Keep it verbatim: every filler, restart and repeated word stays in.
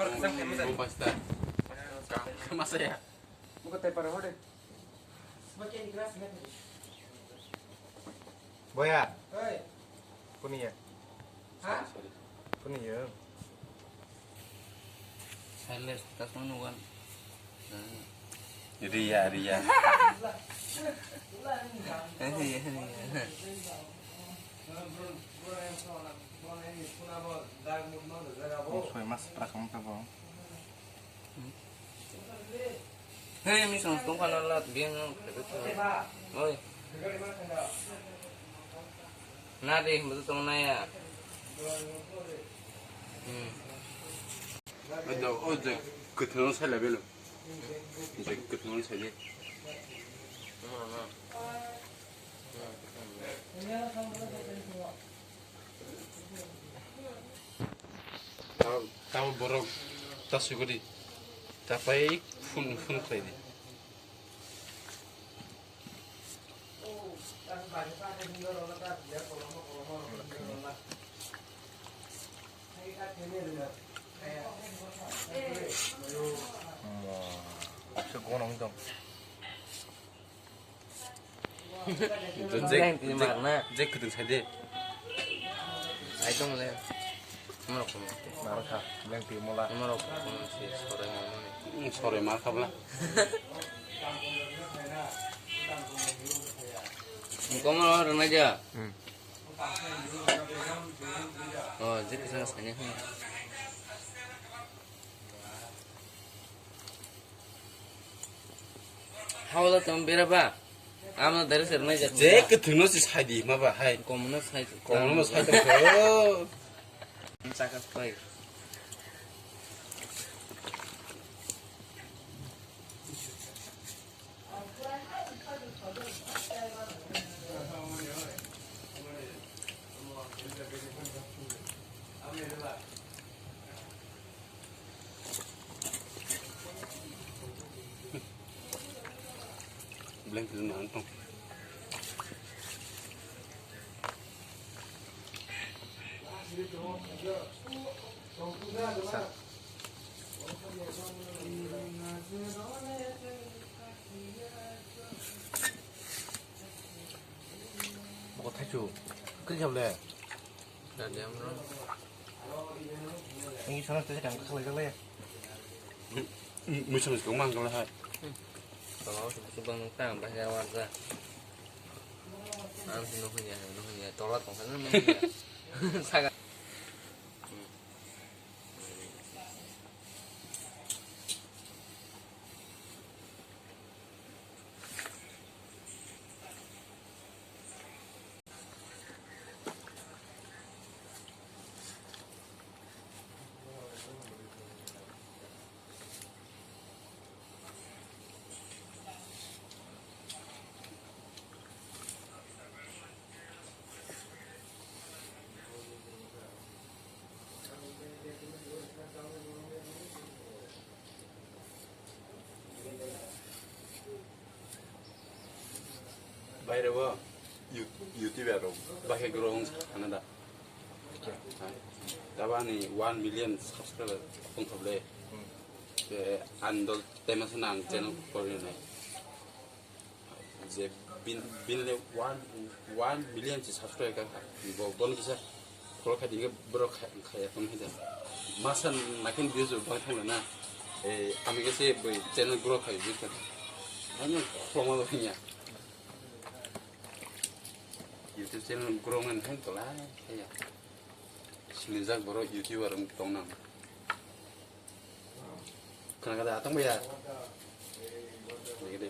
Bo basta. Masa ya? Buka tepar hode. Boya. Hei. Kuni ya? Ha? Kuni ya? Silence, tas mano wan. Ria, ria. Ria, ria. Soi mas prakam tabo. Hei, mi song tong kana lat biang nang. Oi. Na de, betul tong na ya. Hmm. Ada, oh, je, ketemu saya lah, belo. Je, ketemu saya je. Tamo, tamo borok ta sugudi. Ta pai phun, phun khlai di. Mo, se gonong dong. Je, je, je, je kwtwng sai de. Ai tong le. Norok kono. Narwkha, lengtwi mola. Norok kono se sorai mano ni. Hmm, sorai ma khabla. Komo rwna ja. Hmm. Oh, je kwtwng sai ne. Hawla tong bera ba. Amno dari ser nai jak. Je kwthwngno si sai di ma ba hai. Komno sai. Komno sai tong kho. Chaka koi. Blanket na antong. Bo thaichu. Kri khable. Ini sana tadi kan khalai khalai. Musim itu mang khalai hai. Kalau sebang tang bahaya warga. Ang sih nuhun ya, nuhun ya. Tolot kong sana nuhun ya. Saga. Baire bo YouTube, YouTuber rok bahai grow wng sakha na da. Tabani one million subscriber wngkha ble. Ke andol tema sana ang channel kori nai. Je bin, bin le one, one million si subscriber ka. Bo, bon kisa. Khoro khai dingke borok khai, khai ya tong hai da. Masa nakin views bang thang na. Eh, ami ke se boi channel grow khai views kan. Ani khoma ba hinya. YouTube channel grow man hai tola hai ya. Sinijak borok YouTuber wng tong nang. Khana kada atang ba ya. Dikhe de.